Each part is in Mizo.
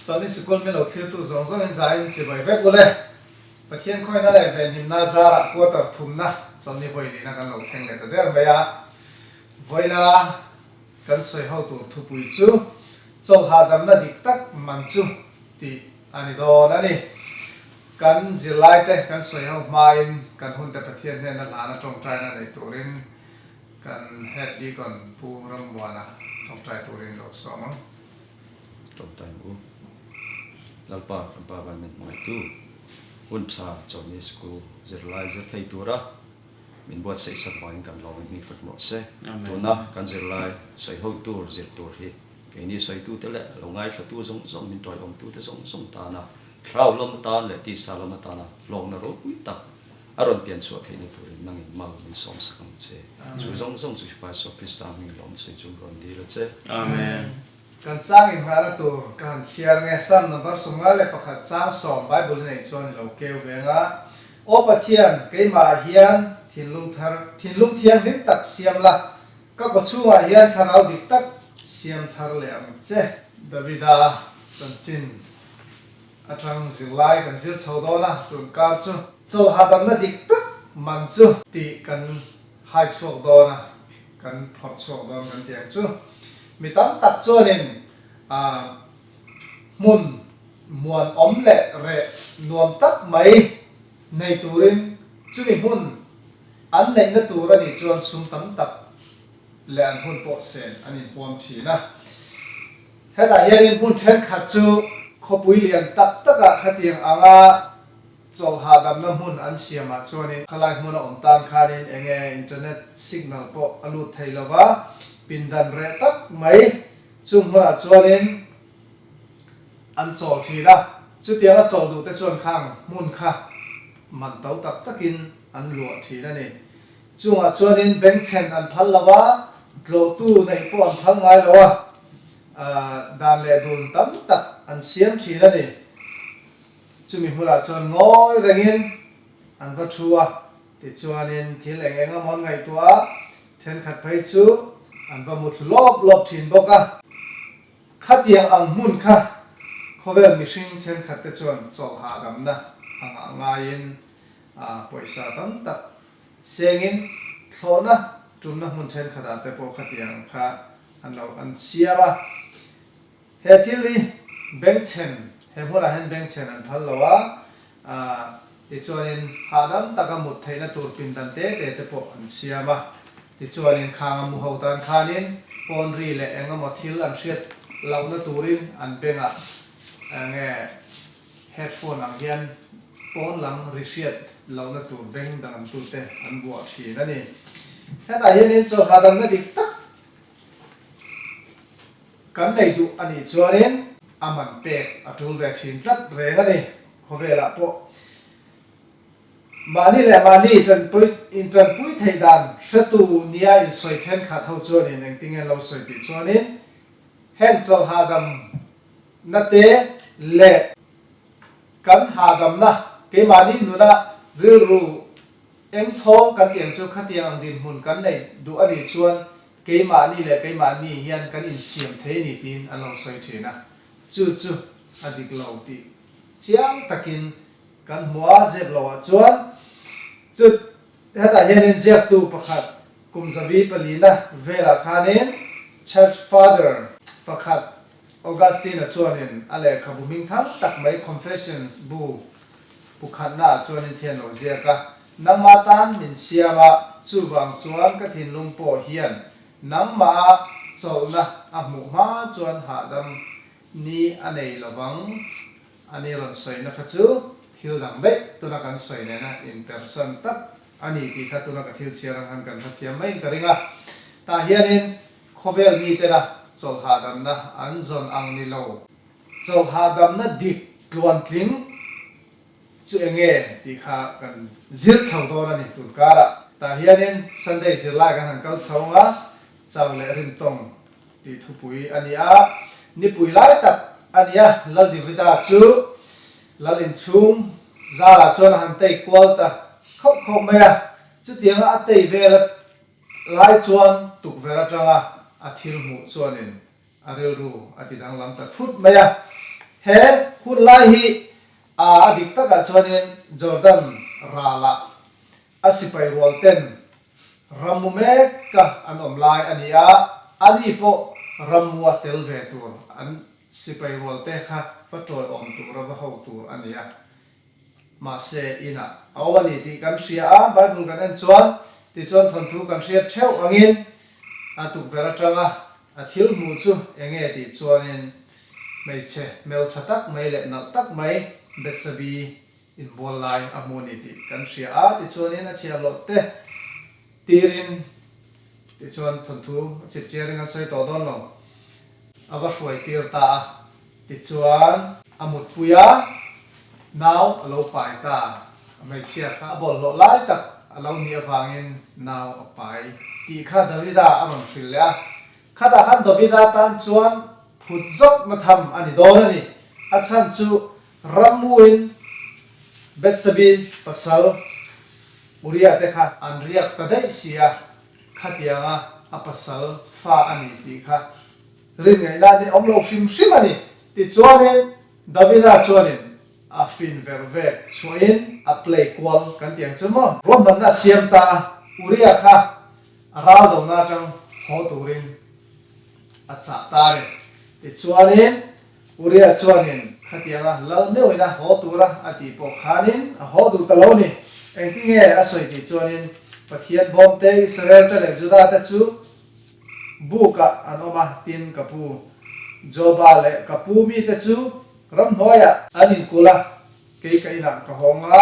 Sawni sikul min lo thlirtu zawng zawngin zaiin chibai vek ule. Pathian khawina leh venhimna zarah quarter thumna chawlhni vawi lihna kan lo thleng leh ta der mai a. Vawiina kan sawi ho tur thupui chu chawlh hahdamna dik tak man chu tih a ni dawn a ni. Kan zirlaite kan sawi ho hmain kan hunte Pathian hnena hlana tawngtaina nei turin kan Head Deacon Pu Rammuana tawngtai turin lo sawm ang. Tawngtai ang u. Lalpa kan Pa van min hmangaihtu hun tha Chawlhni School zirlai zir thei tura min buatsaih sak vangin kan lawm in hming fat mawh se. Tuna kan zirlai sawi ho tur zir tur hi keini sawitute leh lo ngaithlatu zawng zawng min tawiawmtute zawng zawng tana thlarau lam atan leh tisa lam atana hlawkna ropui tak a rawn pian chhuah theihna turin nangin mal min sawm sak ang che. Chu zawng zawng chu Sipai Isua Krista hming lawm che chu rawn dil a che. Amen. Kan chang inngahna tur ka han chhiar nge Psalm number 51 chang sawm Bible i neih chuan i lo keu ve anga Aw Pathian keimah ah hian thinlung thar thinlung thianghlim tak siam la ka kawchhungah hian thlarau dik tak siam thar leh ang che. Davida chanchin atang zirlai kan zir chho dawn a, tun kar chu chaw hahdamna dik tak man chu tih kan hai chhuak dawn a, kan phawrh chhuak dawn kan ti ang chu. Mi tam tak chuanin ah hmun muan awm leh reh nuam tak mai nei turin chumi hmun an neihna tur a nih chuan sum tam tak leh an hun pawh sen an inhuam thin a. Hetah hianin hmun thenkhat chu khawpui lian tak takah khatiang anga chawlh hahdamna hmun an siamah chuanin khalai hmuna awm tan khanin enge internet signal pawh a lut thei lo va, pindan reh tak mai chung hmunah chuanin an chawl thin a. Chutianga chawl duhte chuan khang hmun kha man to tak takin an luah thin a ni. Chungah chuanin bengchhen an phal lo a, tlawhtu neih pawh an phal ngai lo a, dan leh dun tam tak an siam thin a ni. Chumi hmunah chuan ngawi rengin an va thu a, tichuanin thil eng eng emaw an ngaihtuah a, thenkhat phei chu an va muthlu lawp lawp thin bawk a. Khatiang ang hmun kha khawvel mihring thenkhat te chuan chawlh hahdamna angah ngaiin pawisa tam tak Sengin thlawhna tumna hmun thenkhatah te pawh khatiang kha an lo an siam a. He thil hi bengchhen, he hmunah hian bengchhen an phal lo a, tichuanin hahdam taka mut theihna tur pindan te te te pawh an siam a. Tichuanin khang a mu ho tan khanin pawn ri leh eng emaw thil an hriat lohna turin an bengah enge Headphone ang hian pawn lam ri hriat lohna tur beng danglamtute an vuah thin a ni. Hetah hianin chawlh hahdamna dik tak kan nei duh a nih chuanin a man pek a tul ve thin tlat reng a ni. Khawvelah pawh mahni leh mahni intanpui theih dan hretu nia insawi thenkhat ho chuanin engtinge an lo sawi tih chuanin heng chawlh hahdam Na te leh kan hahdamna keimahni nuna rilru eng thawng kan tih ang chu khatiang ang dinhmun kan neih duh a nih chuan keimahni leh keimahni hian kan insiam thei a ni tiin an lo sawi thin a. Chu chu a dik lo tih chiang takin kan hmu a, zep loah chuan chu hetah hianin ziaktu pakhat kum zabi palina velah khanin Church Father pakhat Augustine-a chuanin a lehkhabu hming thang tak mai Confessions bu pukhatnaah chuanin thian lo ziak a, Nangmah tan min siam a, chuvang chuan ka thinlung pawh hian nangmah chawlhna a hmuh hma chuan hahdam ni a nei lo vang a ni rawn sawina kha chu thil dang daih tuna kan sawi nena inpersan tak a ni tih kha tuna ka thil chhiar ang khan kan hrethiam maiin ka ring a. Tah hianin Khawvel mitena chawlh hahdamna an zawn ang ni lo. Chawlh hahdamna dik tluantling chu enge tih kha kan zir chho dawn a ni tun karah. Tah hianin Sunday zirlai kan han kal chho ang a, chau leh rimtawng tih thupui a ni a. Nipui lai tak a ni a, Lal Davida chu Lal inchhung zalah chuan a han tei kual ta khauh khauh mai a. Chutianga a tei vel Lai chuan tukverh atanga a thil hmuh chuanin a rilru a ti danglam ta thut mai a. He hun lai hi a dik takah chuanin Jordan ralah a sipai rual ten rammu meka an awm lai a ni a, ani pawh rammua tel ve tur an sipai rual te kha va tawiawm tura va ho tur a ni a. Mahse, inah a awm a ni tih kan hria a, Bible kan en chuan tichuan thawnthu kan hriat theuh angin a tukverh atanga a thil hmuh chu eng nge tih chuanin hmeichhe hmeltha tak mai leh nalh tak mai Betsabi inbual lai a hmu a ni tih kan hria a, tichuanin a chhiahhlawh te tirin tichuan thawnthu a chip chiarin kan sawi tawh dawn lo, a va hruai tir ta a. Tichuan, a mutpui a, nau a lo pai ta. A hmeichhia kha a bawlhhlawh lai tak a lo nih avangin nau a pai tih kha Davida a rawn hrilh leh a. Khatah khan Davida tan chuan phut zawkna tham a ni dawn a ni. A chhan chu rammuin Bethsabe pasal Uria te kha an riak ta daih si a, khatianga a pasal fa a ni tih kha Rin ngaihna ni awm lo hrim hrim a ni. Tichuanin Davida chuanin a fin ver vek chhuahin a play kual kan ti ang chu maw? Ruahmanna a siam ta a, Uria kha a ral dona atang haw turin a chah ta a ni. Tichuanin Uria chuanin khatianga lal meuhin a haw tura a tih pawh khanin a haw duh ta lo ni. Engtinge a sawi tih chuanin Pathian bawmte Israel te leh Juda te chu Bukah an awm a, tin ka pu Joba leh ka pu mite chu ramhnuaiah an inkulh a, kei ka inah ka hawng a,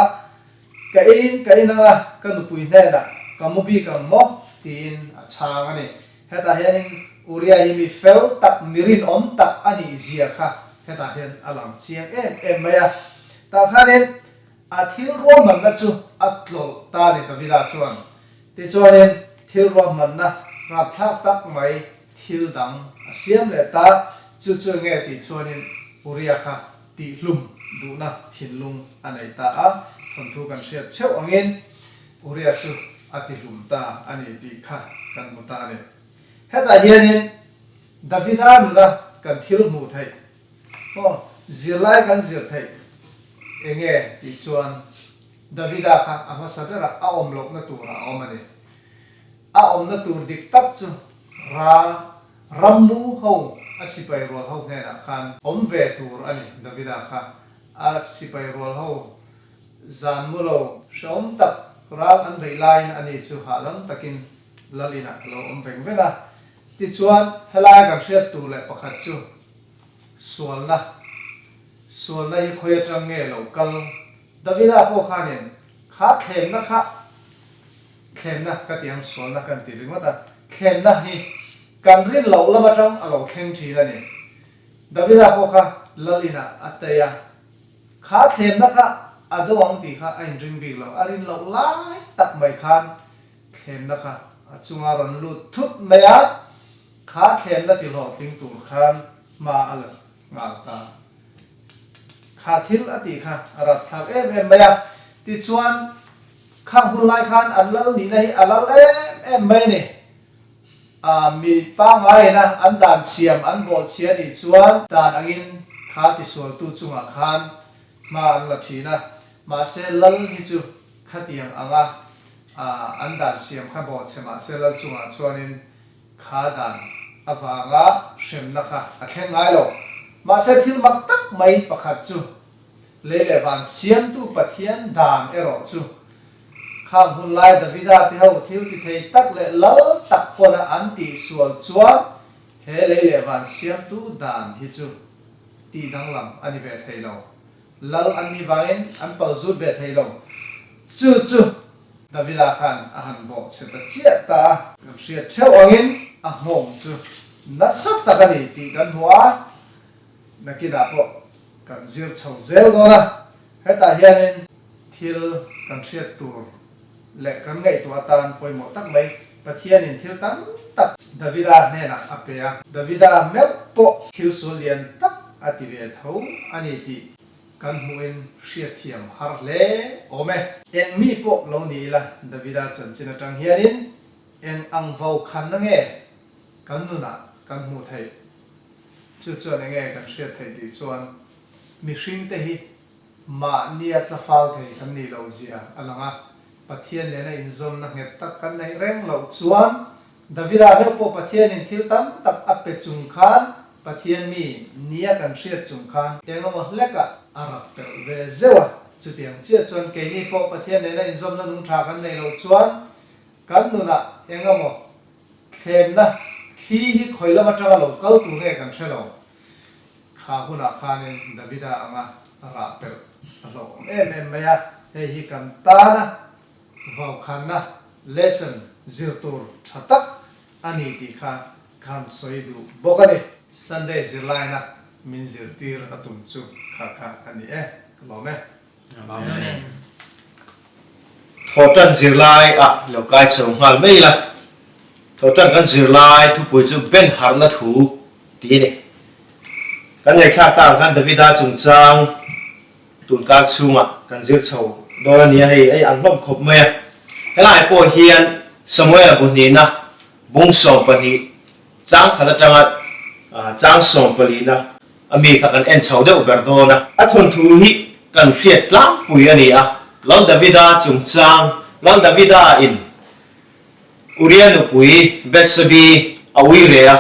ka eiin ka in ang a, ka nupui hnenah ka mu bik ang maw? tiin a chhang a ni. Hetah hianin Uria hi mi fel tak, mi rinawm tak a nih zia kha hetah hian a lang chiang em em mai a. Tah khanin a thil ruahmanna chu a tlawlh ta a ni Davida chuan. Tichuanin thil ruahmanna rapthlak tak mai thil dang a siam leh ta, chu chu enge tih chuanin Uria kha tihhlum duhna thinlung a nei ta a, thawnthu kan hriat theuh angin Uria chu a tihlum ta a ni tih kha kan hmu ta a ni. Hetah hianin Davida nuna kan thil hmuh theih maw zirlai kan zir theih enge tih chuan Davida kha a hmasa berah a awm lohna turah a awm a ni. A awmna tur dik tak chu Ra, rammu ho, a sipai rual ho hnenah khan awm ve tur a ni. Davida kha a sipai rual ho zan mu lo hrehawm tak ral an beih laiin ani chu hahdam takin lal inah a lo awm veng veng a. Tichuan, helaia kan hriat tur leh pakhat chu sualna, sualna hi khawi atang nge lo kal Davida pawh khanin kha thlemna kha thlemna ka ti ang sualna kan ti ringawt a, thlemna hi kan rin loh lam atang a lo thleng thin a ni. Davida pawh kha lal inah a tei a, kha thlemna kha a do ang tih kha a inring bik lo, a rin loh lai tak mai khan thlemna kha a chunga rawn lut thut mai a, kha thlemna ti hlawhtling tur khan hma a la nghal ta. Kha thil a tih kha a rat thlak em em mai a. Tichuan, khang hun lai khan an lal nihna hi a lal em em mai a ni. A mi pangaiin a an dan siam an bawhchhia nih chuan dan angin kha tisualtu chungah khan hma an la thin a. Mahse, lal hi chu khatiang anga an dan siam kha bawhchhe mahse lal chungah chuanin Kha dan avanga hremna kha a thleng ngai lo. Mahse thil mak tak mai pakhat chu lei leh van siamtu Pathian dan erawh chu khang hun lai Davida te ho thil ti thei tak leh lal tak pawna an tih sual chuan he lei leh van siamtu dan hi chu tih danglam a ni ve thei lo. Lal an nih vangin an pal zut ve thei lo. Chu chu Davida khan a han bawh chhe ta chiah ta a. Kan hriat theuh angin a nghawng chu nasa tak a ni tih kan hmu a, nakinah pawh kan zir chho zel dawn a. Hetah hianin thil kan hriat tur leh kan ngaihtuah atan pawimawh tak mai Pathianin thil tam tak Davida hnenah a pe a. Davida meuh pawh thil sual lian tak a ti ve tho a ni tih Kan hmuhin hriatthiam har hle awm e. Eng mi pawh lo ni ila Davida chanchin atang hianin eng ang vo khanna nge kan nunah kan hmuh theih? Chu chuan enge kan hriat theih tih chuan. Mihringte hi mahnia tla fal thei kan nih loh zia a lang a, Pathian nena inzawmna nghet tak kan neih reng loh chuan Davida meuh pawh Pathianin thil tam tak a pe chung khan Pathian mi nia kan hriat chung khan eng emaw hlekah a rak pelh ve zeuh a. Chutiang chiah chuan keini pawh Pathian nena inzawmna nung tha kan neih loh chuan kan nunah eng emaw thlemna thli hi khawi lam atanga lo kal tur nge kan hre lo. Kha hunah khanin Davida anga rah pelh a hlauhawm em em mai a, hei hi kan tana Vaukhanna, lesson, zir tur tha tak a ni tih kha ka han sawi duh bawk a ni. Sunday zirlaina min zirtir a tum chu kha kha a ni e. Ka lawm e. Amen. Thawhtan zirlai ah lo kai chho nghal mai ila. Thawhtan kan zirlai thupui chu Ben harhna thu tih a ni. Kan ngaihthlak tak ang khan Davida chungchang Tunkar chhungah kan zir chho dawn a nia hei, hei an hlawm khawp mai a. Helai pawh hian Samuel-a bu hnihna bung 12 chang khat atanga chang sawmpalina a mi kha kan en chho deuh ber dawn a. A thawnthu hi kan hriat tlangpui a ni a, Lal Davida chungchang, Lal Davida in Uria nupui Bethsebi a ui reh a,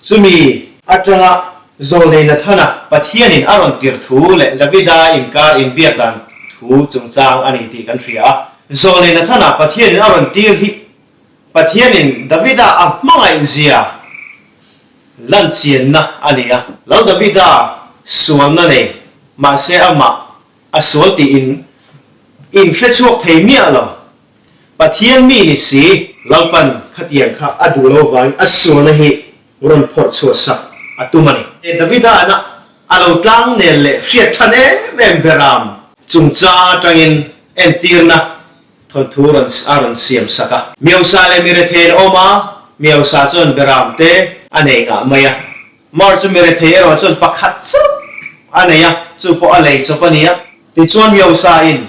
chumi atanga Zawlnei Nathana Pathianin a rawn tir thu leh Davida inkar inbiak dan thu chungchang a ni tih kan hria a. Zawlnei Nathana Pathianin a rawn tir hi Pathianin Davida a hmangaih zia lanchianna a ni a. Lal Davida sualna nei mahse amah a sual tiin inhrechhuak thei miah lo. Pathian mi ni si, Lalpan khatiang kha a duh lo vangin a sualna hi rawn phawrh chhuah sak a tum a ni. Davida'n a lo tlangnel leh hriat than em em beram chungchang atangin entirna thawnthu rawn a rawn siam sak a. Miosa leh mirethei an awm a, Miosa chuan beram te a nei ngah mai a. Mar chu mirethei erawh chuan pakhat chauh a nei a, chu pawh a lei chawp a ni a. Tichuan Miosa-in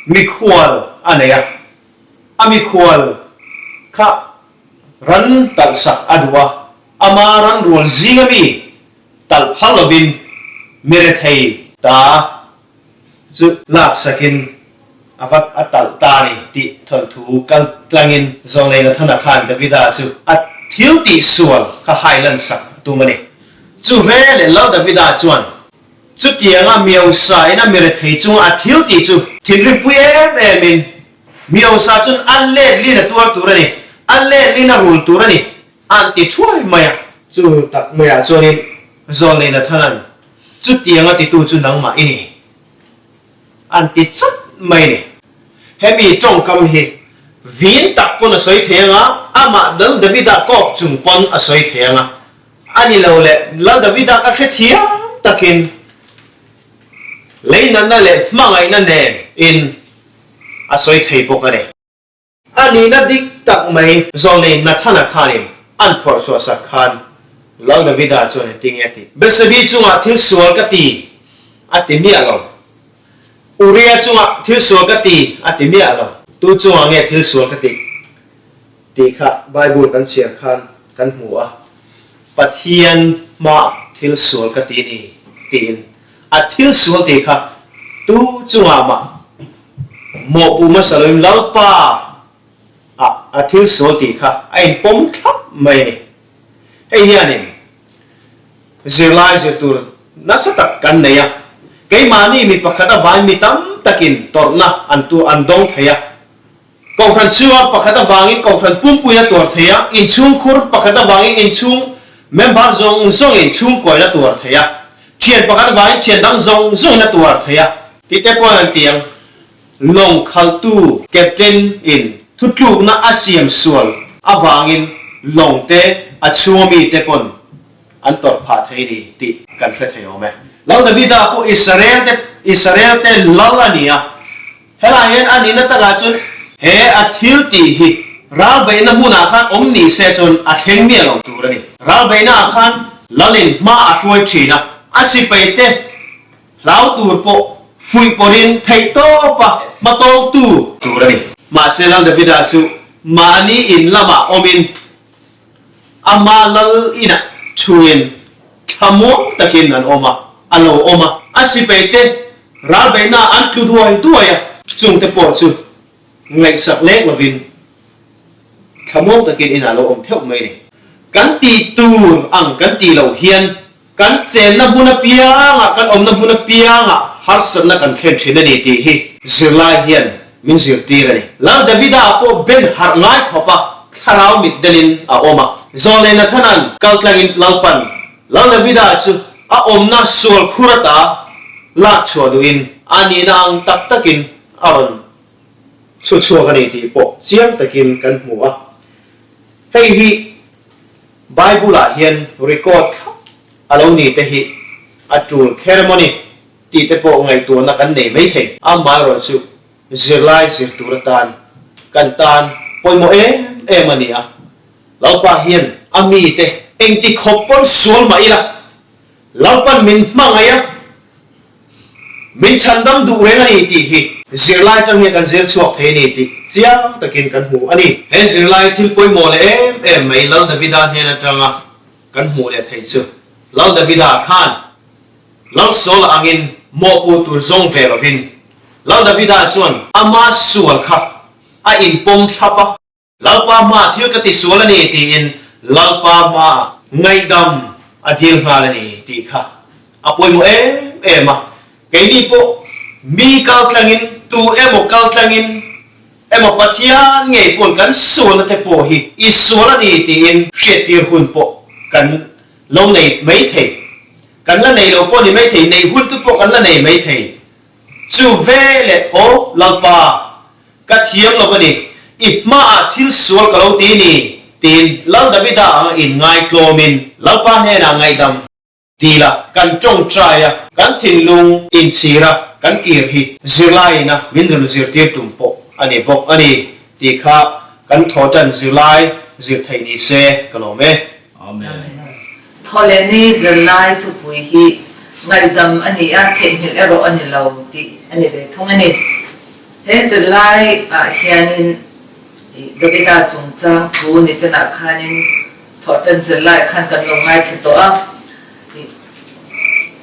mikhual a nei a, a mikhual kha ran talh sak a duh a, ama ran rual zinga mi talh phal lovin mirethei ta chu lak sakin a va a talh ta a ni tih thawnthu kal tlangin Zawlnei Nathana khan Davida chu a thil tih sual kha hailan sak a tum a ni. Chu veleh Lal Davida chuan chutianga Miosa in a mirethei chunga a thil tih chu thinrimpui em em in Miosa chuan a let lin a tuar tur a ni, a let lin a rul tur a ni a an ti thuai mai a. Chu tak maiah chuanin Zawlnei Nathana'n chutianga titu chu nangmah i ni. An ti chat mai ni. Hemi tawngkam hi vin tak pawn a sawi thei anga, amah Lal Davida kawk chung pawn a sawi thei anga, a ni lo le, Lal Davida ka hrethiam takin leinatna leh hmangaihna nen in a sawi thei bawk a ni. A nihna dik tak mai. Zawlnei Nathana khanin an phawrh chhuah sak khan Lal Davida chuan engtin nge a tih? Bethsebi chungah thil sual ka ti a ti miah lo. Uria chungah thil sual ka ti a ti miah lo. Tu chungah nge thil sual ka tih tih kha Bible kan chhiar khan kan hmu a. Pathian hmaah thil sual ka ti ni tiin A thil sual tih kha tu chungah mah mawhpuh hmasa loin Lalpa ah a thil sual tih kha a inpawm thlap mai a ni. Hei hianin zirlai zir tur nasa tak kan nei a, keimahni mi pakhat avain mi tam takin tawrhna an tu an dawng thei a, Kohhran chhunga pakhat avangin kohhran pumpuiin a tuar thei a, inchhungkhur pakhat avangin inchhung member zawng zawngin chhungkawiin a tuar thei a, thian pakhat avangin thian dang zawng zawngin a tuar thei a. Tih te pawhin an ti ang. Lawng khalhtu captain in thutlukna a siam sual avangin lawng te a chhunga mite pawn an tawrh phah thei ni tih kan hre thei awm e. Lal Davida pawh Israel te Israel te lal a ni a. Helai hian a nihna takah chuan he a thil tih hi ralbeihna hmunah khan awm ni se chuan a thleng miah lo tur a ni. Ralbeihnaah khan Lalin hma a hruai thin a, a sipaite hlau tur pawh fuih pawrin theihtawpa hmatawngtu tur a ni. Mahse Lal Davida chu mahni in lamah awmin ama lal inah chhungin thlamuang takin an awm a, a lo awm a. A sipaite ral beihnaah an tlu duai duai a, chungte pawh chu ngaihsak lek lovin thlamuang takin inah lo awm theuh mai ni. Kan tih tur ang kan tih loh hian kan chenna hmun apiangah, kan awmna hmun apiangah harsatna kan thlen thin a ni tih hi zirlai hian min zirtir a ni. Lal Davida pawh ben harh ngai khawpa thlarau mitdelin a awm a. Zawlnei Nathana'n kaltlangin Lalpan Lal Davida chu a awmna sual khur ata lak chhuah duhin a nihna ang tak takin a rawn chhu chhuak a ni tih pawh chiang takin kan hmu a. Hei hi Bible-ah hian record thlap a lo ni te hi a tul kher emaw ni tih te pawh ngaihtuahna kan nei mai thei. Amaherawhchu zirlai zir tur atan kan tan pawimawh em em a ni a. Lalpa hian a mite engti khawp pawn sual mah ila, Lalpan min hmangaih a, min chhandam duh reng a ni tih hi zirlai atang hian kan zir chhuak thei a ni tih chiang takin kan hmu a ni. He zirlai thil pawimawh leh em em mai Lal Davida hnen atanga kan hmuh leh theih chu Lal Davida khan Lal Saula angin mawhpuh tur zawng ve lovin Lal Davida chuan ama sual kha a inpawm thlap a. Lalpa hmaah thil ka tisual a ni tiin Lalpa hmaah ngaihdam a dil nghal a ni tih kha a pawimawh em em a. Keini pawh mi kal tlangin, tu emaw kal tlangin emaw Pathian ngei pawn kan sualna te pawh hi i sual a ni tiin hriattir hun pawh kan lo nei mai thei. Kan la nei lo pawh ni mai thei, neih hun te pawh kan la nei mai thei. Chu veleh aw Lalpa, Ka thiam lo a ni, i hmaah thil sual ka lo ti ni, tiin Lal Davida anga inngaitlawmin Lalpa hnenah ngaihdam ti la, kan tawngtai a, kan thinlung inchhir a, kan kir hi zirlaiin a min rawn zirtir tum pawh a ni bawk a ni tih kha kan thawhtan zirlai zir theih ni se ka lawm e. Amen. Thawhlehni zirlai thupui hi ngaihdam a ni a, theihnghilh erawh a ni lo tih a ni ve thung a ni. He zirlai ah hianin Davida chungchang thu ni chenah khanin thawhtan zirlai khan kan lo ngaithla tawh a,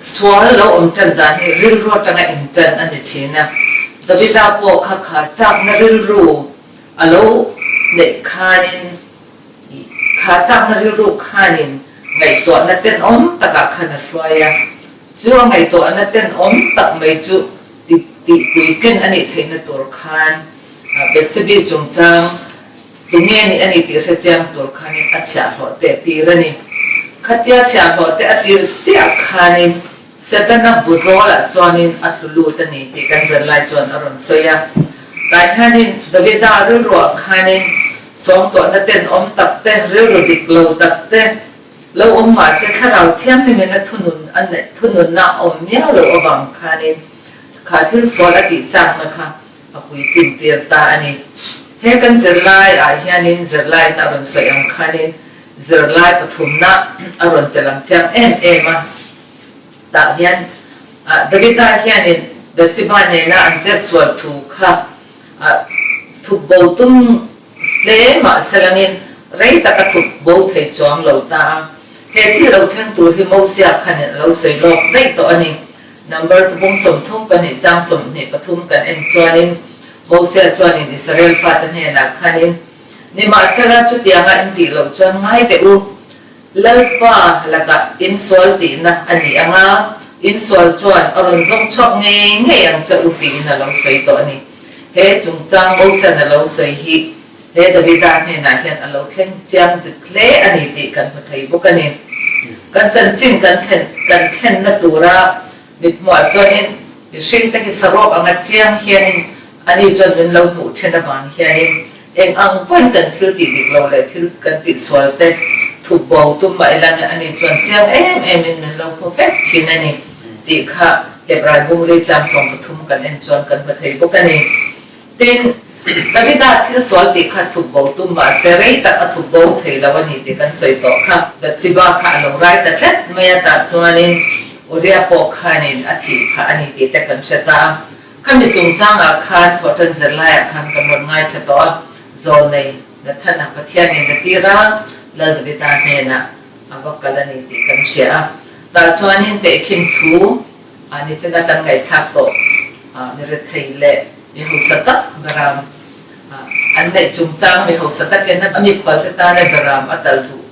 sual lo awm tan dan hi rilru atanga intan a ni thin a, Davida pawh kha kha chakna rilru a lo neih khanin kha chakna rilru khanin ngaihtuahna tenawm takah khan a hruai a, chu a ngaihtuahna tenawm tak mai chu Tih puitlin a nih theihna tur khan Bethsebi chungchang tunge nih a ni tih hre chiang tur khanin a chhiahhlawh te a tir a ni. Khatia chhiahhlawh te a tir chiah khanin Setana bu zawlah chuanin a tlu lut a ni tih kan zirlai chuan a rawn sawi a. Tah hianin Davida rilruah khanin sawngtuahna tenawm tak te, rilru dik lo tak te, Lo awm mahse thlarau thianghlimin a thunun a neih thununna a awm miau loh avang khanin kha thil sual a tih chakna kha a puitlin tir ta a ni. He kan zirlai ah hianin zirlaiin a rawn sawi ang khanin zirlai pathumna a rawn tel ang chiang em em a. Tah hian Davida hianin Bathsheba nena an chetsual thu kha thup bo tum Hle mahse langin rei tak a thup bo thei chuang lo ta a. He thil lo thleng tur hi Mosia khanin a lo sawi lawk daih tawh a ni. Numbers bung 32 chang 23 kan en chuanin Mosia chuanin Israel fate hnenah khanin, Nimahsela chutianga in tih loh chuan ngai teh u, Lalpa lakah in sual tihna a ni ang a, in sual chuan a rawn zawng chhuak ngei ngei ang che u tiin a lo sawi tawh a ni. He chungchang Mosian a lo sawi hi he Davida hnenah hian a lo thleng chiang dik hle a ni tih kan hmu thei bawk a ni. Kan chanchin kan thlen kan thlenna tura mithmuah chuanin mihringte hi saruak anga chiang hianin ani chuan min lo hmuh then avang hianin Eng ang pawhin kan thil tih dik lo leh thil kan tih sual te thup bo tum mah ila nge ani chuan chiang em em in min lo hmu vek thin a ni tih kha Hebrai bungli chang 13 kan en chuan kan hmu thei bawk a ni. Tin, Davida thil sual tih kha thup bo tum mah se rei tak a thup bo thei lo a ni tih kan sawi tawh kha. Bathsheba kha a lo rai ta tlat mai a tah chuanin Uria pawh khanin a thih phah a ni tih te kan hre ta a. Khami chungchangah khan thawhtan zirlaiah khan kan rawn ngaithla tawh a, Zawlnei Nathana Pathianin a tir a, Lal Davida hnenah a va kal a ni tih kan hria a. Tah chuanin tehkhin thu Nichina kan ngaihthlak tawh mi rethei leh mi hausa tak beram an neih chungchang mi hausa takin a mikhualte tana beram a tal duh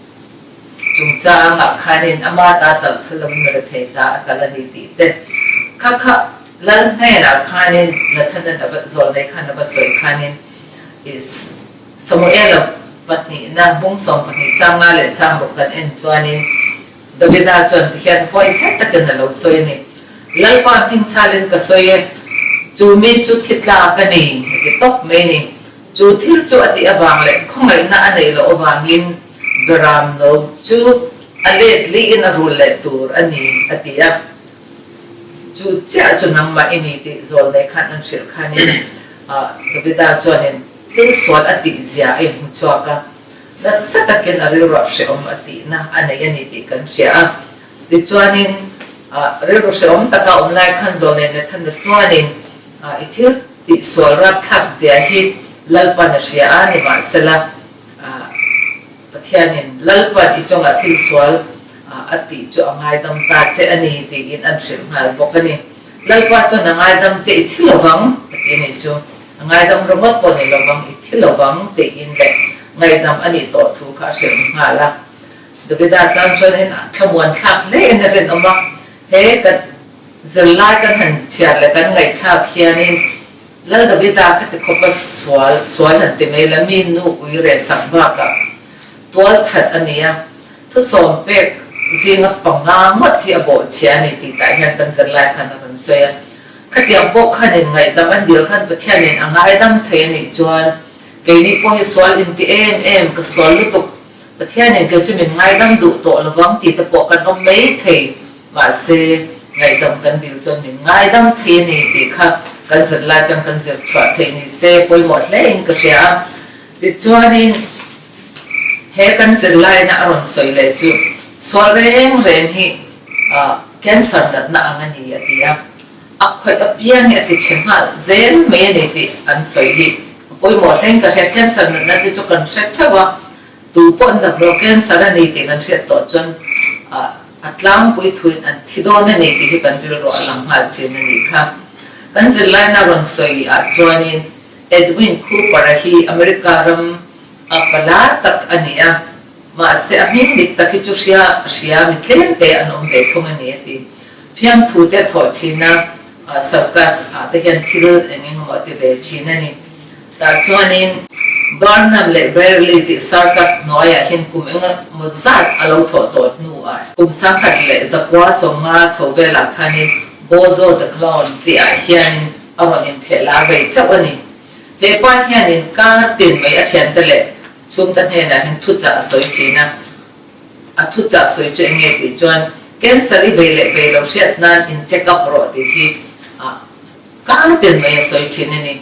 chungchangah khanin ama ta tal phal lovin mi rethei ta a tal a ni tih te kha kha Lal hnenah khanin Nathana a va zawlnei khan a va sawi khanin Samuela pahnihna bung 12 changa leh chang ruk kan en chuanin Davida chuan tihian huaisa takin a lo sawi a ni, Lalpa hming chhalin ka sawi e, chu mi chu thi tlak a ni, a ti tawp mai a ni. Chu thil chu a tih avang leh khawngaihna a neih loh avangin Beram no chu a let liin a rul leh tur a ni, a ti a. Chu chiah chu nangmah i ni tih zawlnei khan an hrilh khanin Davida chuanin thil sual a tih zia a inhmu chhuak a. Nasa takin a rilruah hrehawm a tihna a nei a ni tih kan hria a. Tichuanin, rilru hrehawm taka awm lai khan Zawlnei Nathana chuanin i thil tih sual rapthlak zia hi Lalpan a hria a, nimahsela, Pathianin Lalpan i chungah thil sual a tih chu a ngaidam ta che a ni tiin an hrilh nghal bawk a ni. Lalpa chuan a ngaidam che i thi lovang a ti a nih chu. A ngaidam ringawt pawh ni lovang, i thi lovang tiin leh ngaihdam a nih tawh thu kha a hrilh nghal a. Davida tan chuan thlamuan thlak hle in a rinawm a, he kan zirlai kan han chhiar leh kan ngaihthlak hianin Lal Davida kha ti khawpa sual sual han ti mai la, mi nu ui reh sak bakah tual that a ni a, thusawm pek zinga panga ngawt hi a bawhchhia a ni tih tah hian kan zirlai khan a rawn sawi a. Khatiang pawh khanin ngaihdam an dil khan Pathianin a ngaidam thei a nih chuan keini pawh hi sual inti em em, ka sual lutuk, Pathianin kei chu min ngaidam duh tawh lovang tih te pawh kan awm mai thei, mahse ngaihdam kan dil chuan min ngaidam thei a ni tih kha kan zirlai atang kan zir chhuah theih ni se pawimawh hle in ka hria a. Tichuanin he kan zirlaina a rawn sawi leh chu sual reng reng hi Cancer natna ang a ni a ti a, a khawih apiang hi a ti chhe nghal zel mai a ni tih an sawi hi a pawimawh hleng ka hria. Cancer natna te chu kan hre theuh a, tu pawh an dam lo cancer a ni tih kan hriat tawh chuan a tlangpui thuin an thi dawn a ni tih hi kan rilru a lang nghal thin a nih kha. Kan zirlaina rawn sawi ah chuanin Edwin Cooper-a hi America ram a pala tak a ni a. Mahse, a hming dik tak hi chu hria hria mi tlem te an awm ve thung a ni a ti. Fiamthu te a thawh thin a, circus ah te hian thil eng eng emaw a ti ve thin a ni. Tah chuanin Barnum leh Bearly tih circus hnuaiah hian kum eng emaw zat a lo thawh tawh hnuah kum 1915 chho velah khanin Bozo the Clown tih ah hianin a rawn intheh lar ve chauh a ni. He pa hianin kar tin mai a thiante leh Chhungte hnenah hian thuchah a sawi thin a, a thuchah sawi chu eng nge tih chuan cancer i bei leh bei lo hriat nan in check up rawh tih hi a kar tin mai a sawi thin a ni.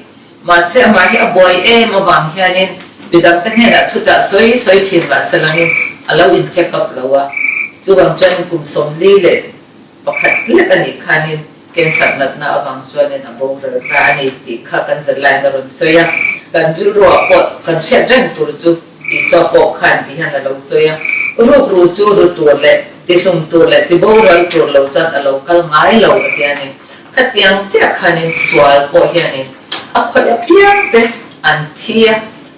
Mahse amah hi a buai em avang hianin midangte hnenah thuchah sawi sawi thin mahse langin a lo in check up lo a, chuvang chuanin kum 41 lek a nih khanin Cancer natna avang chuanin a boral ta a ni tih kha kan zirlain a rawn sawi a. Kan rilruah pawh kan hriat reng tur chu Isua pawh khan ti hian a lo sawi a, Rukru chu ru tur leh tihlum tur leh tiboral tur lo chuan a lo kal ngai lo a ti a ni. Khatiang chiah khanin sual pawh hianin a khawih apiang te an thi a,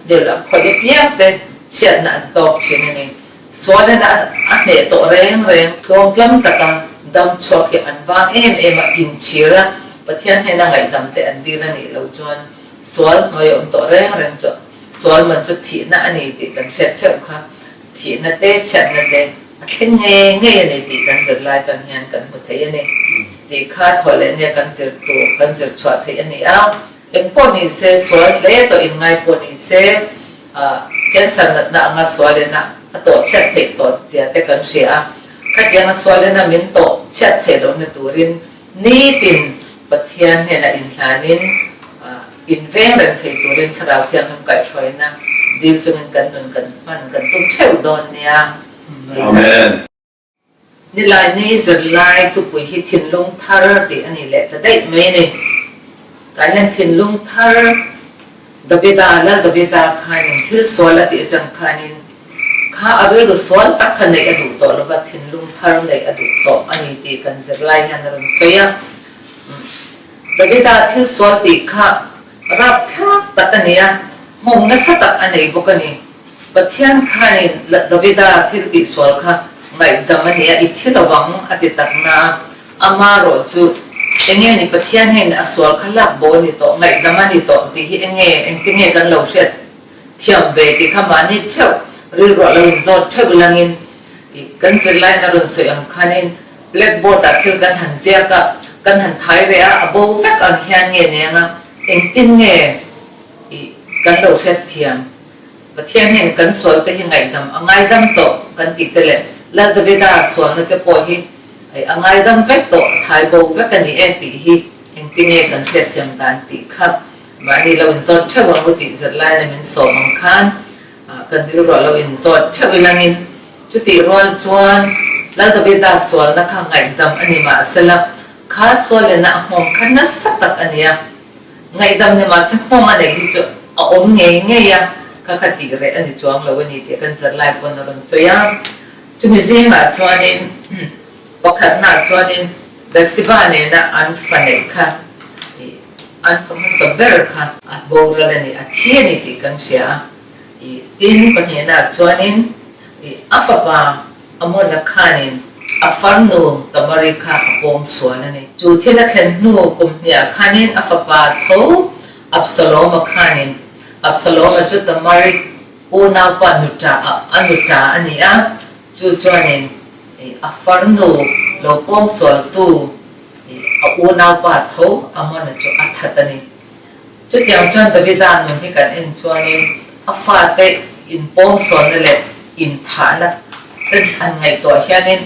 nilo a khawih apiang te chhiatna an tawk thin a ni. Sualena a hneh tawh reng reng tlawmtlam taka dam chhuak hi an vang em em a, inchhir a, Pathian hnena ngaihdam te an dil a nih loh chuan sual hnuai a awm tawh reng reng chu sual man chu thihna a ni tih kan hriat theuh kha thihna te chhiatna te a thleng ngei ngei a ni tih kan zirlai tan hian kan hmu thei a ni tih kha thawh leh nia kan zir tur kan zir chhuah theih a ni a. Engpawh ni se sual hle tawh in ngai pawh ni se cancer natna anga sualena a tawh chhiat theih tawh zia te kan hria a, khatianga sualena min tawh chhiat theih lohna turin nitin Pathian hnenah inhlanin inveng reng thei turin Thlarau Thianghlim kaihhruaina dil chungin kan nun kan hman kan tum theuh dawn nia. Amen. Nilaini zirlai thupui hi thinlung thar tih a ni leh ta daih mai a ni. Tah hian thinlung thar Davida, Lal Davida khanin thil sual a tih atang khanin Kha a rilru sual tak kha neih a duh tawh lova, thinlung thar neih a duh tawh a ni tih kan zirlai hian a rawn sawi a. Davida thil sual tih kha rapthlak tak a ni a, hmawng nasa tak a nei bawk a ni. Pathian khanin Davida thil tih sual kha ngaihdam a ni a, i thi lovang a ti tak na a, amarawh chu enge ni Pathian hian a sual kha lak bo a ni tawh, ngaihdam a ni tawh tih hi enge, engtinge kan lo hriat thiam ve tih kha mahni theuh rilruah lo inzawt theuh langin kan zirlaiin a rawn sawi ang khanin blackboard ah thil kan han ziak a, kan han thai reh a, a bo vek ang hian nge neng a, engtin nge kan lo hriat thiam? Pathian hian kan sual te hi ngaihdam a ngaidam tawh kan tih te leh Lal Davida sualna te pawh hi a ngaidam vek tawh, a thai bo vek a ni e tih hi engtinge kan hriatthiam dan tih kha mahni lo inzawt theuh ang u tih zirlaina min sawm ang khan kan rilruah lo inzawt theuh ilangin chutih rual chuan Lal Davida sualna kha ngaihdam a ni mahsela kha sualena a hmawm kha nasa tak a ni a. Ngaihdam ni mahse hmawng a neih hi chu a awm ngei ngei a, kha kha tih reh a ni chuang lo a ni tih kan zirlai pawn a rawn sawi a. Chumi zingah chuanin pakhatnaah chuanin Bathsheba nena an fa neih kha ih an fa hmasa ber kha a boral a ni, a thi a ni tih kan hria a. Ih tin pahnihnaah chuanin ih a fapa Amona khanin a farnu Tamari kha a pawng sual a ni. Chu thil a thlen hnu kum hniah khanin a fapa tho Absaloma khanin Absaloma chu Tamari unaupa nuta a nuta a ni a, chu chuanin a farnu lo pawng sualtu a unaupa tho Amona chu a that a ni. Chutiang chuan Davida nun hi kan en chuanin a fate inpawngsualna leh inthahna te han ngaihtuah hianin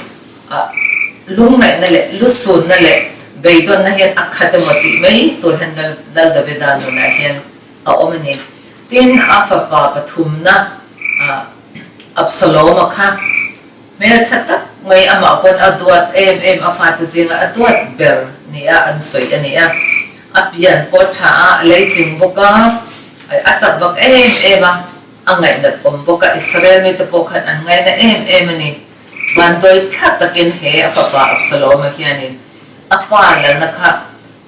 lungngaihna leh lusunna leh beidawnna hian a khat emaw tih mai tur hian Lal Davida nunah hian a awm a ni. Tin, a fapa pathumna Absaloma kha hmeltha tak mai amah pawn a duat em em a fate zinga a duat ber nia an sawi a ni a. A pian pawh tha a, a leitling bawk a, a chak vak em em a, a ngaihnat awm bawk a, Israel mite pawh khan an ngaina em em a ni. Vandawi thlak takin he a fapa Absalom-a hianin a pa lalna kha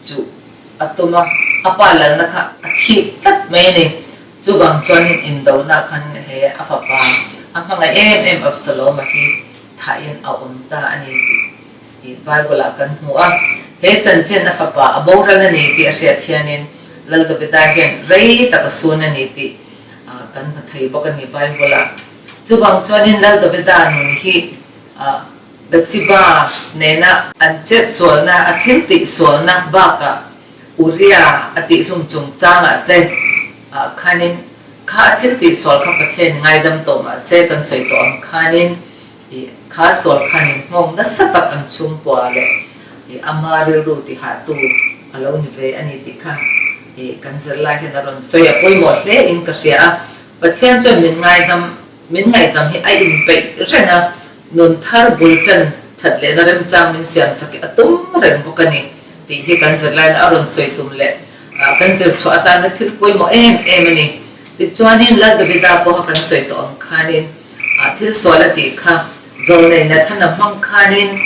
chuh a tum a, a pa lalna kha a thik tlat mai a ni. Chuvang chuanin indona khan he a fapa a hmangaih em em Absalom-a hi thahin a awm ta a ni tih I Bible ah kan hmu a, he chanchin a fapa a boral a ni tih a hriat hianin Lal Davida hian rei tak a sun a ni tih kan hmu thei bawk a ni Bible ah. Chuvang chuanin Lal Davida nun hi Bathsheba nena an chet sualna, a thil tih sualna bakah Uria a tihhlum chungchangah te khanin kha a thil tih sual kha Pathian ngaidam tawh mahse kan sawi tawh ang khanin I kha sual khan in nghawng nasa tak an chhungkua leh i ama rilru ti hahtu a lo ni ve a ni tih kha i kan zirlai hian a rawn sawi a pawimawh hle in ka hria a. Pathian chuan min ngaidam min ngaihdam hi a inpeih reng a, nun thar bul tan that lehna remchang min siam sak hi a tum reng bawk a ni tih hi kan zirlaiin a rawn sawi tum leh kan zir chhuah atana thil pawimawh em em a ni. Tichuanin Lal Davida pawha kan sawi tawh ang khanin, A thil sual a tih kha zawlnei Nathana hmang khanin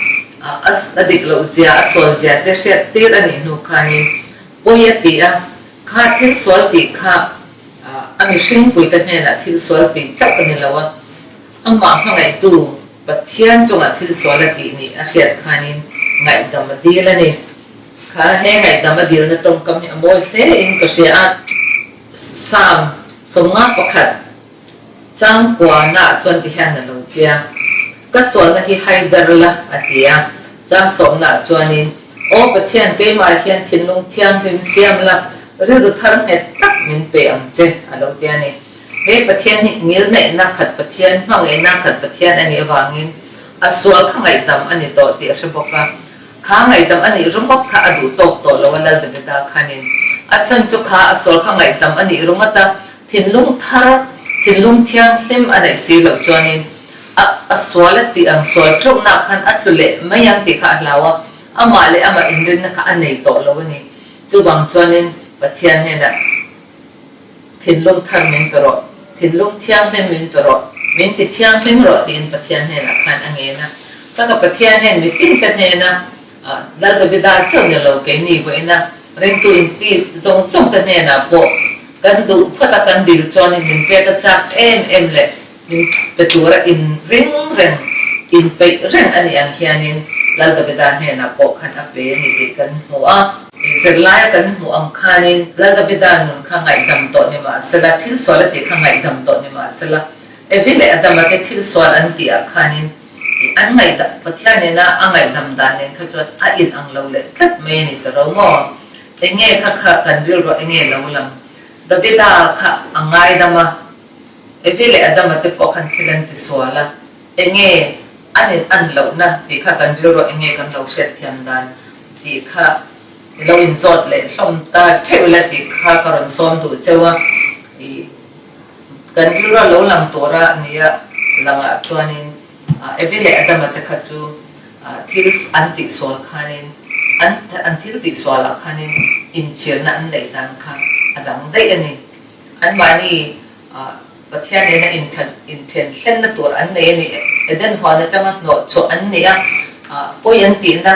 a dik loh zia, a sual zia te hriat tir a nih hnu khanin pawi a ti a, kha thil sual tih kha a mihring puite hnenah thil sual tih chauh a ni lo a, amah hmangaihtu Pathian chungah thil sual a tih nih a hriat khanin ngaihdam a dil a ni. Kha he ngaihdam a dilna tawngkam hi a mawi hle in ka hria a, Psalm 51. Changkuana chuan ti hian a lo ti a, Ka sualna hi hai dar la, a ti a. Changsawmna chuanin, Aw Pathian, keimah hian thinlung thianghlim siam la, rilru thar nghet tak min pe ang che, a lo ti a ni. He Pathian hi ngilneihna khat Pathian, hmangaihna khat Pathian a nih avangin a sual kha ngaihdam a ni tawh tih a hre bawk a. Kha ngaihdam a nih ringawt kha a duh tawk tawh lo a Lal Davida khanin. A chhan chu kha a sual kha ngaihdam a nih ringawt a, Thinlung thar, thinlung thianghlim a neih si loh chuanin a a sual a tih ang sual theuhna khan a tlu leh mai ang tih kha a hlau a, amah leh amah inrinna kha a nei tawh lo a ni. Chuvang chuanin Pathian hnenah thinlung thar min pe rawh, thinlung thianghlim min pe rawh Min ti thianghlim rawh tiin Pathian hnenah khan a ngen a. Ka ka Pathian hian mitin ka hnena Lal Davida chauh ni lo keini vawiina ringtu inti zawng zawng te hnenah pawh kan duh phawt a kan dil chuanin min pek a chak em em leh min pe tura in ring reng in peih reng a nih ang hianin Lal Davida hnenah pawh khan a pe a ni tih kan hmu a. Zirlaia kan hmuh ang khanin Lal Davida nun kha ngaihdam tawh ni mahsela thil sual a tih kha ngaihdam tawh ni mahsela Evi leh Adama te thil sual an tih ah khanin an ngaihdam Pathian nena a ngaihdam dan nen kha chuan a in ang lo leh tlat mai a ni ta ro maw? Enge kha kha kan rilruah enge lo lang? Davida kha a ngaidam a, Evi leh Adama te pawh khan thil an ti sual a, enge an in an lohna tih kha kan rilruah enge kan lo hriatthiam dan tih kha i lo inzawt leh hlawm ta theuh ila tih kha ka rawn sawm duh cheu a, i Kan rilru a lo lang tur a nia langah chuanin Evi leh Adama te kha chu thil an tihsual khanin an an thil tihsualah khanin inchirna an neih dan kha a dang daih a ni. Anmahni Pathian nena inthen inthen thlenna tur an nei a ni. Eden huan atanga hnawh chhuah an ni a, pawi an tihna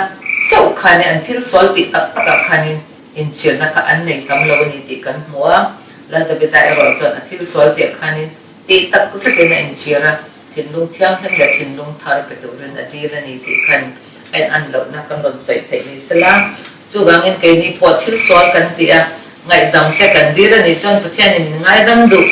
chauh khanin an thil sual tih tak takah khanin Inchhirna kha an nei tam lo a ni tih kan hmu a, Lal Davida erawh chuan a thil sual tih khanin tih tak zetin a inchhir a, thinlung thianghlim leh thinlung thar pe turin a dil a ni tih khan a in an lohna kan rawn sawi theih ni sela. Chuvangin keini pawh thil sual kan ti a, ngaihdam te kan dil a nih chuan Pathianin min ngaidam duh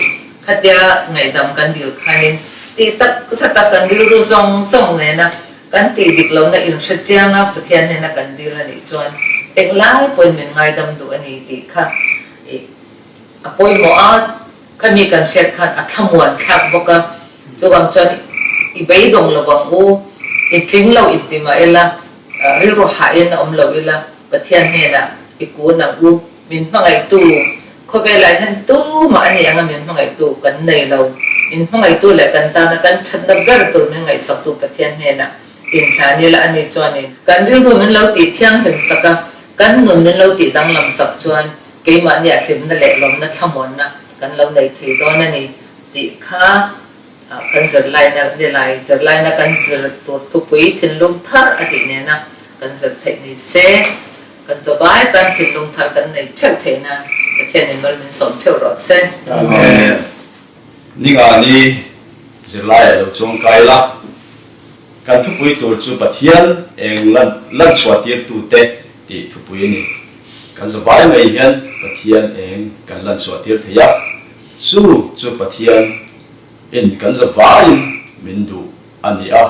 khatia ngaihdam kan dil khanin tih tak zeta kan rilru zawng zawng nena Kan tih dik lohna inhre chianga Pathian hnena kan dil a nih chuan englai pawhin min ngaidam duh a ni tih kha ih a pawimawh a, khami kan hriat khan a thlamuan thlak bawk a, chuvang chuan i beidawng lo ang u, i tling lo inti mah ila, rilru hahin a awm lo ila Pathian hnenah i kun ang u. Min hmangaihtu, khawvelah hian tumah a ni anga min hmangaihtu kan nei lo. Min hmangaihtu leh kan tana kan thatna ber tur min ngaihsaktu Pathian hnenah inhlan ila a ni chuanin kan rilru min lo tih thianghlim sak a, kan nun min lo tih danglam sak chuan keimahnia hlimna leh lawmna thlamuanna kan lo nei thei dawn a ni tih kha kan zirlaina nilai zirlaina kan zir tur thupui thinlung thar a tih nena kan zir theih ni se. Kan zawbai tan thinlung thar kan nei theuh theih nan Pathianin mal min sawm theuh rawh se. Amen. Ningani zirlai a lo chuang kai la, kan thupui tur chu Pathian eng lan lan chhuah tir tu te tih thupui a ni. Kan zawbai mai hian Pathian eng kan lan chhuah tir thei a, chu chu Pathian in kan zawaiin min duh a ni a,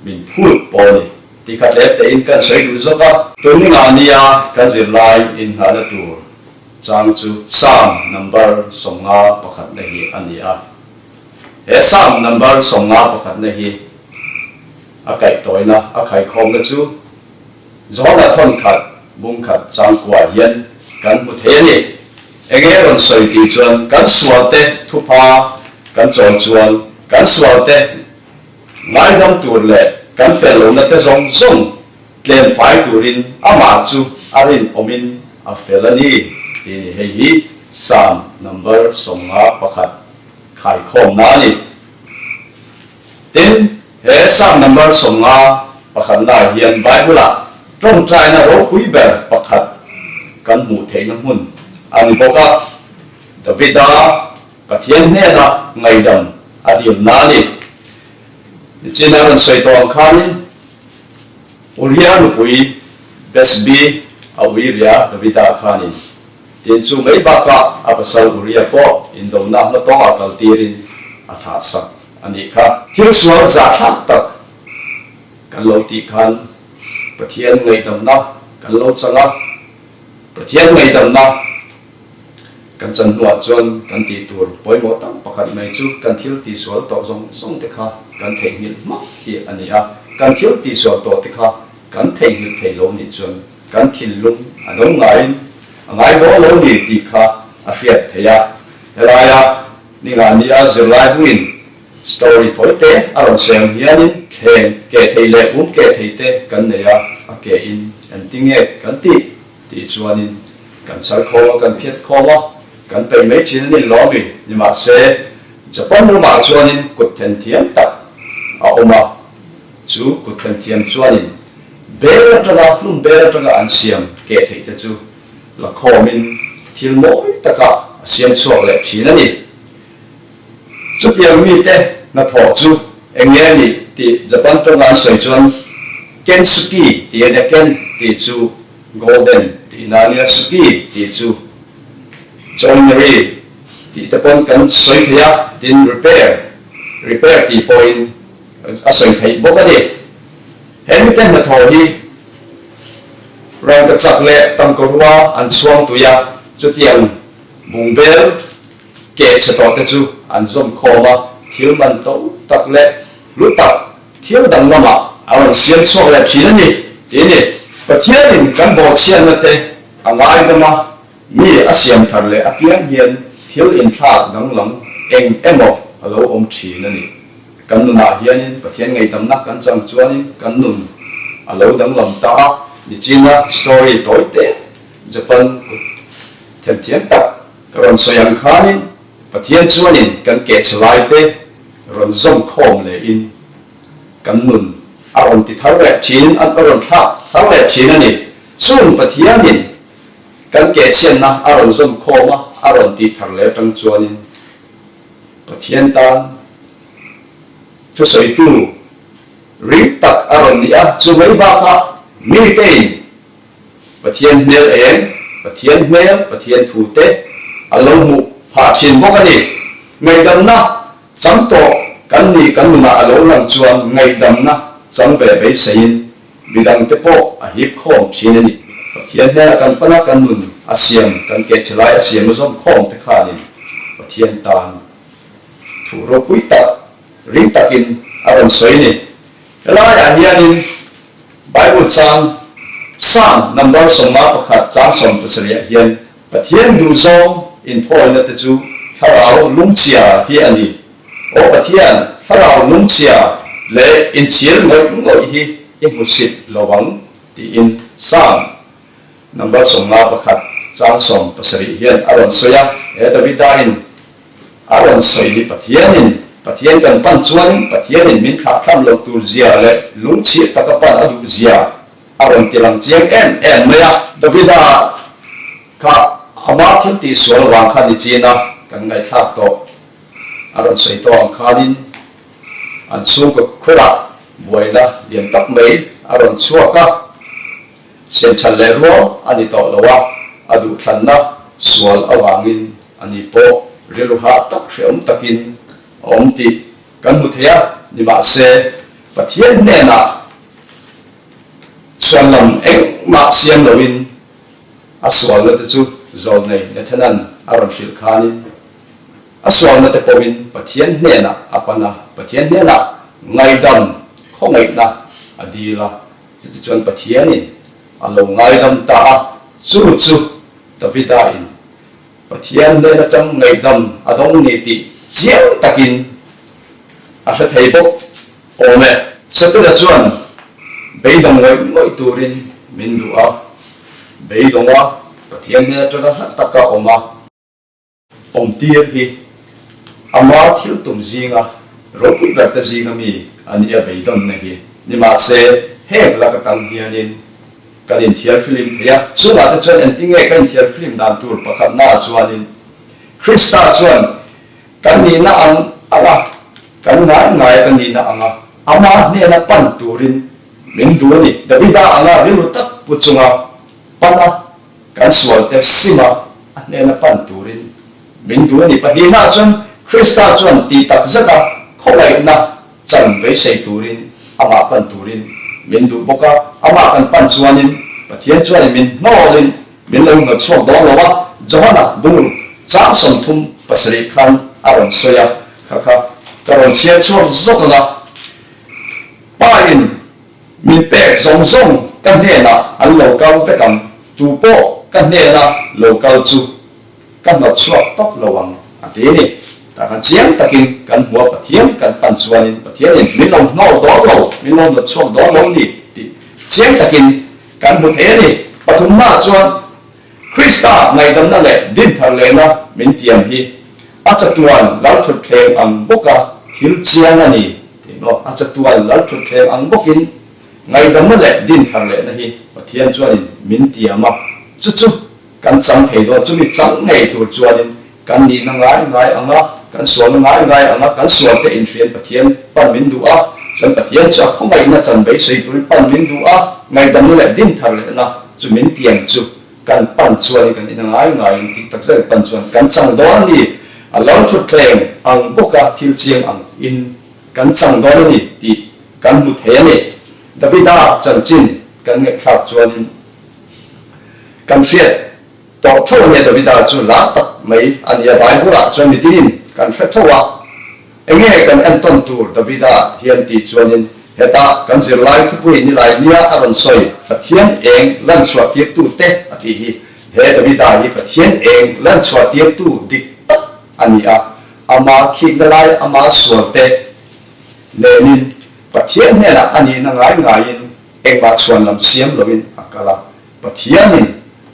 min phut pawh a ni. Ti khat leh tein kan sawi duh zawk a. Tun ningah nia kan zirlai inngahna tur chang chu Psalm number 51 na hi a ni a. He Psalm number 51 na hi a kaihtawina, a khaikhawmna chu Johana thawnkhat bungkhat changkuah hian kan hmu thei a ni. Enge rawn sawi tih chuan kan sualte thupha kan chawi chuan kan sualte Ngaidam tur leh kan fel lohna te zawng zawng tlen fai turin amah chu a rinawmin a fel a ni tih ni. Hei hi Psalm number 51 khaikhawmna a ni. Tin, he Psalm number 51 naah hian Bible-ah tawngtaina ropui ber pakhat kan hmuh theihna hmun a ni bawk a. Davida Pathian hnena ngaidam a dilna a ni. Nichina rawn sawi tawh ang khanin Uria nupui Bethsbi a ui ria Davida khanin tin chu mai bakah a pasal Uria pawh indona hmatawngah kal tirin a thah sak a nih kha. Thil sual zahthlak tak kan lo tih khan Pathian ngaihdamna kan lo chang a, Pathian ngaihdamna Kan chan hnuah chuan kan tih tur pawimawh tak pakhat mai chu kan thil tihsual tawh zawng zawng te kha kan theihnghilh hmak hi a ni a. Kan thil tihsual tawh te kha kan theihnghilh thei lo nih chuan kan thinlung a do ngaiin a ngai dawn lo ni tih kha a hriat theih a. Helaia Ningania zirlai buin story tawi te a rawn sawi ang hianin thleng keh thei leh um keh thei te kan nei a, a keh in engtinge kan tih Tih chuanin kan char khawm a, kan phiat khawm a, kan peih mai thin a ni lawmi. Nimahse, Japan ramah chuanin kut themthiam tak a awm a, chu kut themthiam chuanin bel atanga hlum bel atanga an siam keh theih te chu la khawmin thil mawi takah a siam chhuak leh thin a ni. Chutiang mite hnathawh chu eng nge a nih tih Japan tawnga an sawi chuan Kensuki tih a nia, Ken tih chu golden tihna a nia, Suki tih chu joinery tih te pawn kan sawi thei a, tin repair, repair tih pawhin a sawi theih bawk a ni. He mite hnathawh hi rangkachak leh tangkarua an chhuang tui a, chutiang bungbel Keh chhe tawh te chu an zawm khawm a, thil man to tak leh hlu tak thil dang lamah a rawn siam chhuak leh thin a ni, ti a ni. Pathianin kan bawhchhiatna te a ngaidam a, mi a siam thar leh apiang hian thil inthlak danglam eng emaw a lo awm thin a ni. Kan nunah hianin Pathian ngaihdamna kan chang chuanin kan nun a lo danglam ta a, nichina story tawi te Japan kut themthiam tak Ka rawn sawi ang khanin Pathian chuanin kan kehchhe laite rawn zawm khawm lehin kan nun a rawn ti thar leh thin, a rawn thlak thar leh thin a ni. Chung Pathianin kan kehchhiatna a rawn zawm khawm a, a rawn tih thar leh atang chuanin Pathian tan thusawitu ring tak a rawn ni a, chu mai bakah mitein Pathian hmel eng, Pathian hmel, Pathian thu te a lo hmuh phah thin bawk a ni. Ngaihdamna chang tawh kan nih kan nunah a lo lang chuan ngaihdamna chang ve beiseiin midang te pawh a hip khawm thin a ni. Pathian hnenah kan pan a, kan nun a siam, kan kehchhe lai a siam a zawm khawm te khanin Pathian tan thu ropui tak, ring takin a rawn sawi a ni. Helaiah hianin Bible chang Psalm number 51 chang 70 ah hian Pathian duhzawng inthawina te chu thlarau lungchhia hi a ni. Aw Pathian, thlarau lungchhia leh inchhir ngawih ngawih hi i hmusit lo ang tiin Psalm number 51 chang 70 hian a rawn sawi a. He Davida in A rawn sawi hi Pathianin, Pathian kan pan chuanin Pathianin min thlahthlam loh tur zia leh lungchhir taka pan a duh zia a rawn ti lang chiang em em mai a. Davida kha ama thil tih sual vang kha ni chin a kan ngaihthlak tawh a rawn sawi tawh ang khanin an chhungkaw khurah buaina lian tak mai a rawn chhuak a. Siamthat leh rual a ni tawh lo a, a duhthlanna sual avangin a ni pawh rilru hah tak hrehawm takin a awm tih kan hmu thei a, nimahse Pathian hnenah chhuanlam engmah siam loin a sualna te chu zawlnei Nathanan a rawn hrilh khanin a sualna te pawhin Pathian hnenah a pan a, Pathian hnenah ngaidam khawngaihna a dil a. Chutichuan Pathianin a lo ngaidam ta a, chu chu Davida-in Pathian hnen atang ngaihdam a dawng ni tih chiang takin a hre thei bawk awm e. Setana chuan beidawng ngawih ngawih turin min duh a, beidawnga Pathian hnen atanga hla taka awm a, Awmtir hi ama thil tum zinga ropui berte zinga mi a nia beidawnna hi. Nimahse, heng lak atang hianin kan inthiar filim thei a, chungah te chuan engtinge ka inthiar filim dan tur pakhatnaah chuanin Krista chuan kan nihna ang anga kan ngai ngai kan nihna anga ama hnena pan turin min duh a ni. Davida anga rilru tak pu chunga pan a Kan sualte sima a hnena pan turin min duh a ni. Pahnihnaah chuan Krista chuan tih tak zeta khawngaihna chan beisei turin amah pan turin min duh bawk a. Amah kan pan chuanin Pathian chuanin min hnawlin min lo hnawt chhuak dawn lo a. Johana bungruk chang 37 khan a rawn sawi a, kha kha ka rawn chhiar chhuak zawk ang a, Pa in Min pek zawng zawng ka hnenah an lo kal vek ang, tu pawh ka hnena lo kal chu ka hnawt chhuak tawp lo ang, a ti a ni. Tah khan chiang takin kan hmu a, Pathian kan pan chuanin Pathianin min lo hnawl dawn lo, min lo hnawt chhuak dawn lo ni tih chiang takin kan hmu thei a ni. Pathumnaah chuan Krista ngaihdamna leh dinthar lehna min tiam hi. A chatuan lalthutthleng ang bawka thil chiang a ni tih maw? A chatuan lalthutthleng ang bawkin ngaihdamna leh dinthar lehna hi Pathian chuanin min tiam a, chu chu kan chang thei dawn. Chumi chang ngei tur chuanin kan nihna ngai ngai ang a, kan sualna ngai ngai ang a, kan sualte inhriain Pathian pan min duh a, chuan Pathian chu a khawngaihna chan beisei turin pan min duh a, ngaihdamna leh dinthar lehna chu min tiam chu Kan pan chuanin kan ina ngai ngaiin tih tak zet pan chuan kan chang dawn a ni. A lo thutthleng ang bawka thil chiang ang in kan chang dawn a ni tih kan hmu thei a ni. Davida chanchin kan ngaihthlak chuanin kan hriat tawh tho a nia Davida chu la tak mai a nia Bible ah chuan mitinin kan hre tho a. Enge kan entawn tur Davida hian tih chuanin heta kan zirlai thupui nilai nia a rawn sawi Pathian eng lanchhuah tirtu te a tih hi he Davida hi Pathian eng lanchhuah tirtu dik tak a ni a, ama khikna lai ama sual te nenin Pathian hnenah a nihna ngai ngaiin engmah chhuan lam siam loin a kal a. Pathianin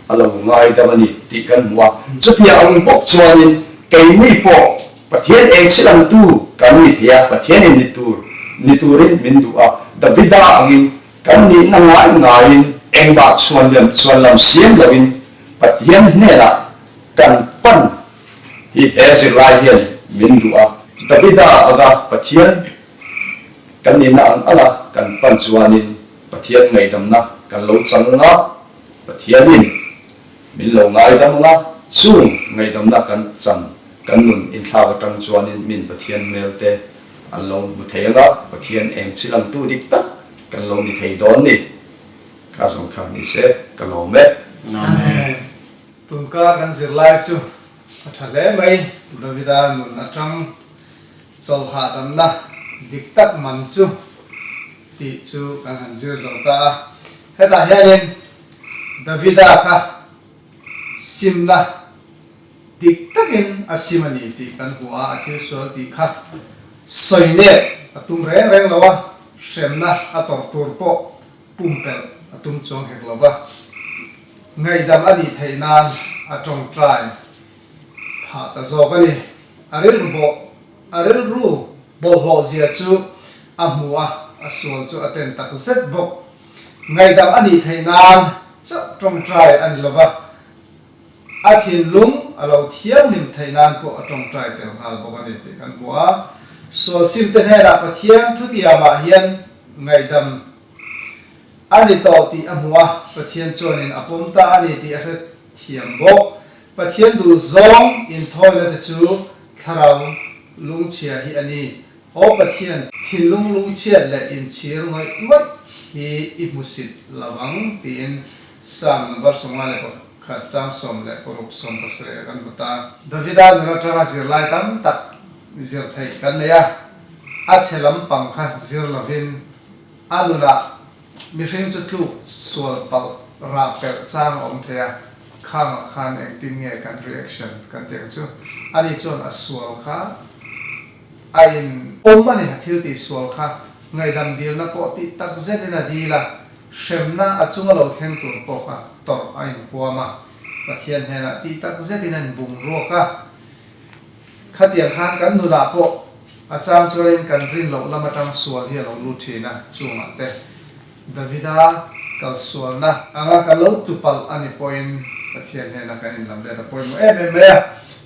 a lo ngaidam a ni tih kan hmu a, chutiang ang bawk chuanin keini pawh Pathian eng silangtu kan ni thei a, Pathianin ni tur ni turin min duh a, Davida angin kan nihna ngai ngaiin engmah chhuanliam chhuanlam siam loin Pathian hnenah kan pan hi he zirlai hian min duh a, Davida anga Pathian kan nihna ang anga kan pan chuanin Pathian ngaihdamna kan lo chang anga, Pathianin min lo ngaidam anga, chung ngaihdamna kan chan kan nun inthlak atang chuanin min Pathian hmel te an lo hmu thei anga, Pathian eng chi langtu dik tak kan lo ni thei dawn ni. Kha zawng kha ni se ka lawm e. Amen. Tunkar kan zirlai chu a tha hle mai, Davida nun atang Chawlh hahdamna dik tak man chu tih chu kan han zir zo ta a. Hetah hianin Davida kha simna dik takin a sim a ni tih kan hmu a, a thil sual tih kha sawi let a tum reng reng lo a, hremna a tawrh tur pawh pumpelh a tum chuang hek lo va, ngaihdam a nih theih nan a tawngtai phah ta zawk a ni. A rilru bawh, a rilru bawlhhlawh zia chu a hmu a, a sual chu a ten tak zet bawk. Ngaihdam a nih theih nan chauh tawngtai a ni lova, a thinlung a lo thianghlim theih nan pawh a tawngtai tel nghal bawk a ni tih kan hmu a. Sual simte hnenah Pathian thutiamah hian ngaihdam a ni tawh tih a hmu a, Pathian chuanin a pawm ta a ni tih a hre thiam bawk. Pathian duh zawng inthawina te chu thlarau lungchhia hi a ni. Aw Pathian, thinlung lungchhiat leh inchhir ngawih ngawih hi i hmusit lo ang, tiin Psalm number 51 chang 16 17 ah kan hmu ta. Davida nun atanga zirlai tam tak zir theih kan nei a, a chhe lampang kha zir lovin a nunah Mihring chu tluk sual palh rah pelh chang a awm thei a, khangah khan engtin nge kan reaction kan tih ang chu, ani chuan a sual kha a in awm a ni, a thil tih sual kha ngaihdam dilna pawh tih tak zetin a dil a, hremna a chunga lo thleng tur pawh kha tawrh a inhuam a, Pathian hnenah tih tak zetin a inbum ruak a. Khatiang khan kan nunah pawh a chang chuanin kan rin loh lam atang sual hi a lo lut thin a, chungah te Davida kalsualna anga kan lo tupalh a ni pawhin Pathian hnena kan inlam let a pawimawh em em mai a.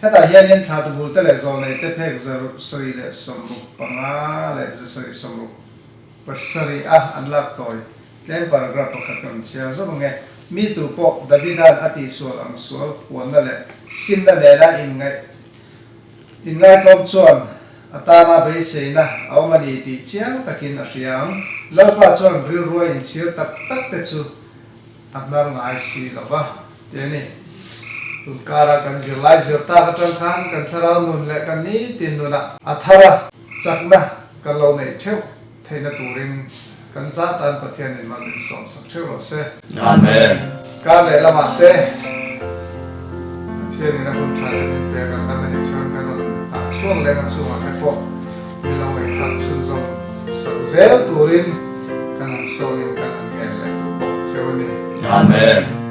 Hetah hianin thla tubul te leh zawlnei te phek 165 leh 167 a an lak tawi tlem paragraph pakhat ka rawn chhiar zawk ang e. Mi tu pawh Davida'n a tihsual ang sual puanna leh simna nena inngaih inngaihtlawm chuan a tana beiseina a awm a ni tih chiang takin a hria ang. Lalpa chuan rilrua inchhir tak tak te chu a hnar ngai si lo va, ti a ni. Tun kara kan zirlai zir tak atang khan kan thlarau nun leh kan nitin nunah a thar a, chakna kan lo neih theuh Theihna turin kan zah tan Pathianin mal min sawmsak theuh rawh se. Amen. Kar leh lamah te Pathianin a hun tha te min pek an dam anih chuan kan rawn tah chhuak leng a chungah te pawh min lo ngaihthlak chhunzawm sak zel turin kan han sawmin kan han ngen leh duh bawk cheu a ni. Amen.